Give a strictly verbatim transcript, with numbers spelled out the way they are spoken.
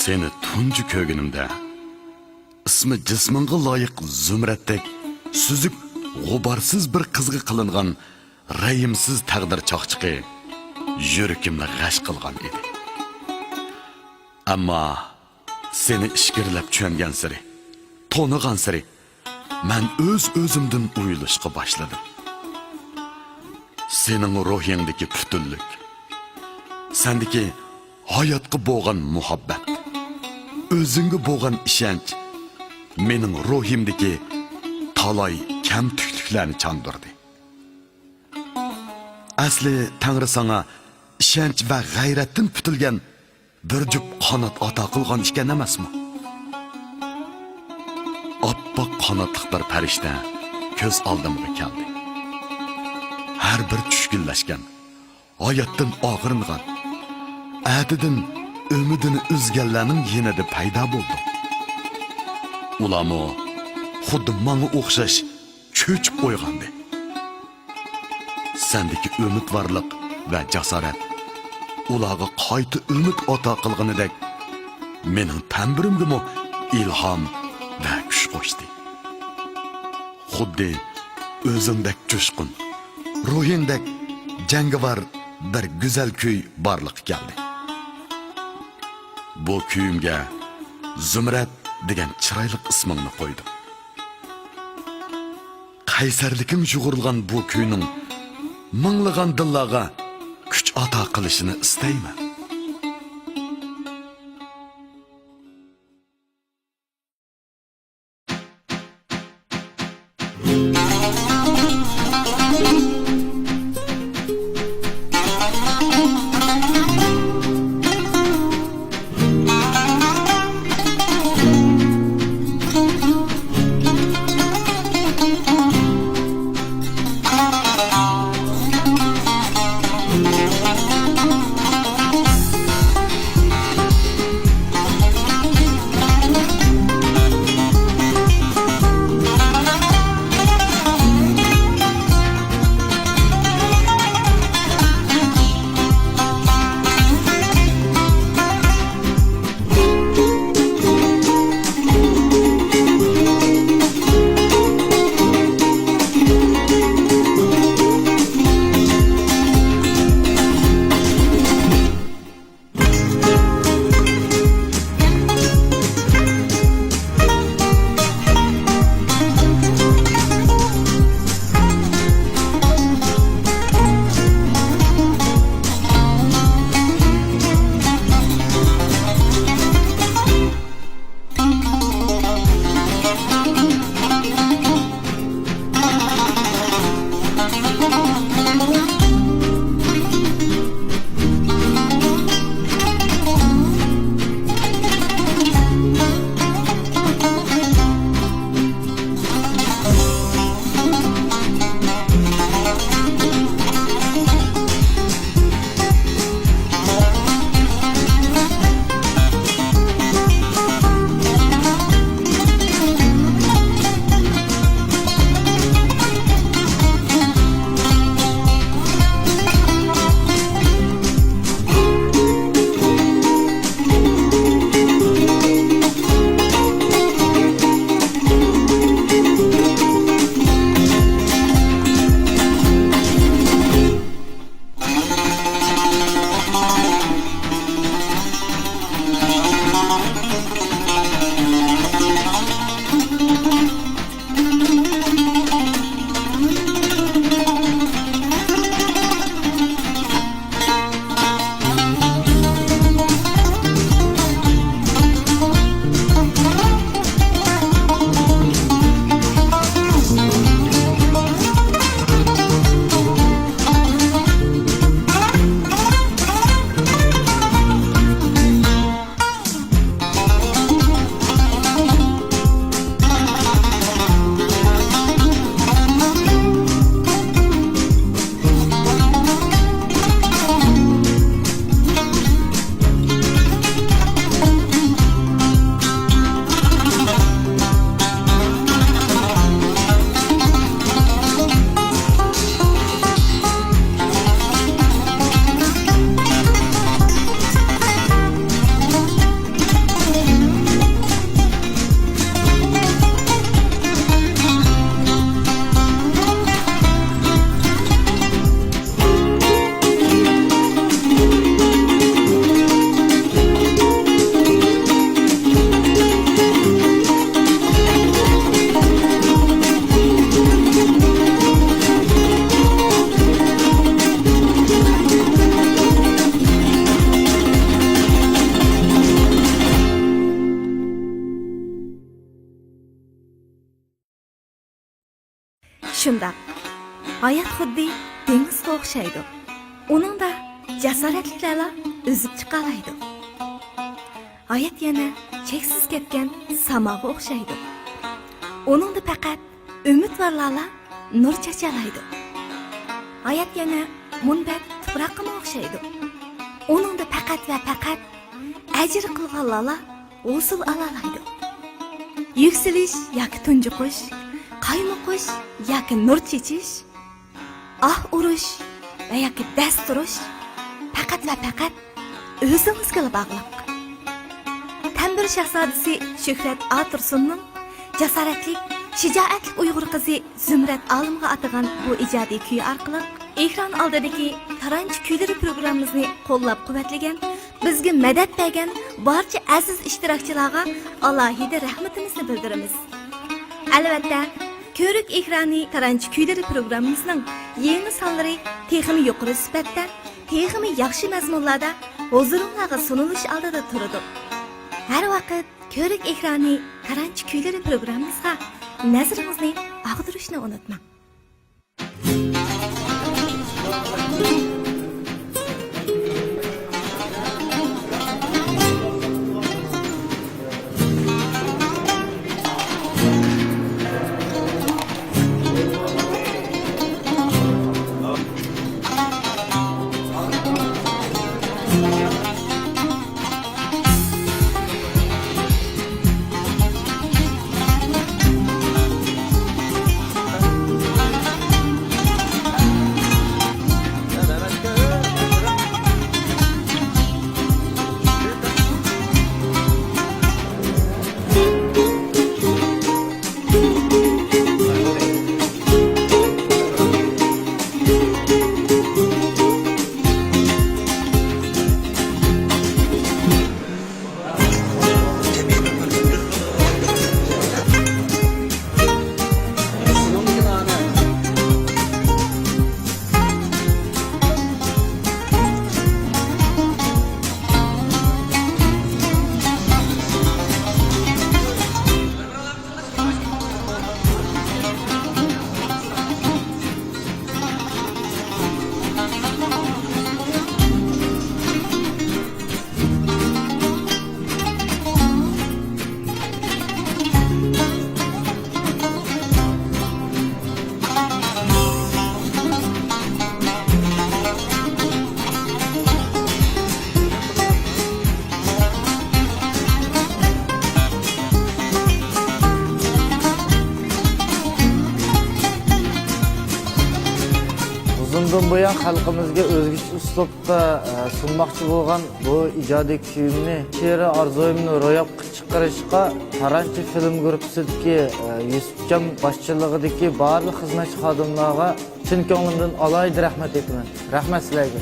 سېنى تۇنجى كۆرگىنىمدە، ئىسمى جىسمىڭغا لايىق زۇمرەتتەك سۈزۈك، غۇبارسىز بىر قىزغا قىلىنغان رەھىمسىز تەقدىر چاقچىقى يۈرىكىمنى غەش قىلغان ئىدى. ئەمما سېنى ئىچكىرىلەپ چۈشەنگەنسېرى، تونۇغانسېرى، مەن ئۆز-ئۆزۈمدىن ئۇيىلىشقا باشلىدىم. سېنىڭ روھىڭدىكى پۈتۈنلۈك، سەندىكى ھاياتقا بولغان مۇھەببەت، ئۆزۈڭگە بولغان ئىشەنچ مېنىڭ روھىمدىكى تالاي كەمتۈكلۈكلەرنى چاندۇردى. ئەسلى تەڭرى ساڭا ئىشەنچ ۋە غەيرەتتىن پۈتۈلگەن بىر جۈپ قانات ئاتا قىلغان ئىكەن ئەمەسمۇ؟ ئاپئاق قاناتلىق بىر پەرىشتە كۆز ئالدىمغا كەلدى. ھەر بىر چۈشكۈنلەشكەن، ھاياتتىن ئاغرىنغان، ئەتىدىن ئۈمىدىنى ئۈزگەنلەرنىڭ يېنىدا پەيدا بولدۇم. ئۇلارمۇ خۇددى ماڭا ئوخشاش چۆچۈپ ئويغاندى. سەندىكى ئۈمىدۋارلىق ۋە جاسارەت ئۇلارغا قايتا ئۈمىد ئاتا قىلغىنىدەك، مېنىڭ تەمبۇرۇمغىمۇ ئىلھام ۋە كۈچ قوشتى. خۇددى ئۆزۈڭدەك جۇشقۇن، روھىڭدەك جەڭگىۋار بىر گۈزەل كۈي بارلىققا كەلدى. بۇ كۈيۈمگە زۇمرەت دېگەن چىرايلىق ئىسمىڭنى قويدۇم. قەيسەرلىكىڭ يۇغۇرۇلغان بۇ كۈينىڭ مىڭلىغان دىللارغا كۈچ ئاتا قىلىشىنى ئىستەيمەن. شۇنداق. ھايات خۇددى دېڭىزغا ئوخشايدۇ. ئۇنىڭدا جاسارەتلىكلەرلا ئۈزۈپ چىقالايدۇ. ھايات يەنە چەكسىز كەتكەن ساماغا ئوخشايدۇ. ئۇنىڭدا پەقەت ئۈمىدۋارلارلا نۇر چاچالايدۇ. ھايات يەنە مۇنبەت تۇپراققىمۇ ئوخشايدۇ. ئۇنىڭدا پەقەت ۋە پەقەت ئەجىر قىلغانلارلا ھوسۇل ئالالايدۇ. يۈكسىلىش ياكى تۇنجۇقۇش، قايمۇقۇش ياكى نۇر چېچىش، ئاھ ئۇرۇش ۋە ياكى دەس تۇرۇش پەقەت ۋە پەقەت ئۆزىڭىزگىلا باغلىق. تەمبۇر شاھزادىسى شۆھرەت ئاتۇرسۇننىڭ جاسارەتلىك، شىجائەتلىك ئۇيغۇر قىزى زۇمرەت ئالىمغا ئاتىغان بۇ ئىجادىي كۈيى ئارقىلىق ئېكران ئالدىدىكى تارانچى كۈيلىرى پروگراممىمىزنى قوللاپ-قۇۋۋەتلىگەن، بىزگە مەدەت بەرگەن بارچە ئەزىز ئىشتىراكچىلارغا ئالاھىدە رەھمىتىمىزنى بىلدۈرىمىز. ئەلۋەتتە، كۆۋرۈك ئېكرانى تارانچى كۈيلىرى پروگراممىمىزنىڭ يېڭى سانلىرى تېخىمۇ يۇقىرى سۈپەتتە، تېخىمۇ ياخشى مەزمۇنلاردا ھۇزۇرۇڭلارغا سۇنۇلۇش ئالدىدا تۇرىدۇ. ھەر ۋاقىت كۆۋرۈك ئېكرانى تارانچى كۈيلىرى پروگراممىمىزغا نەزىرىڭىزنى ئاغدۇرۇشنى ئۇنتۇماڭ. ئۇزۇندىن بۇيان خەلقىمىزگە ئۆزگىچە ئۇسلۇبتا، ئە، سۇنماقچى بولغان بۇ ئىجادىي كۈيۈمنى، شېئىرىي ئارزۇيۇمنى روياپقا چىقىرىشقا تارانچى فىلىم گۇرۇپپىسىدىكى، ئە، يۈسۈپجان باشچىلىقىدىكى بارلىق خىزمەتچى خادىملارغا چىن كۆڭلۈمدىن ئالاھىدە رەھمەت ئېيتىمەن. رەھمەت سىلەرگە.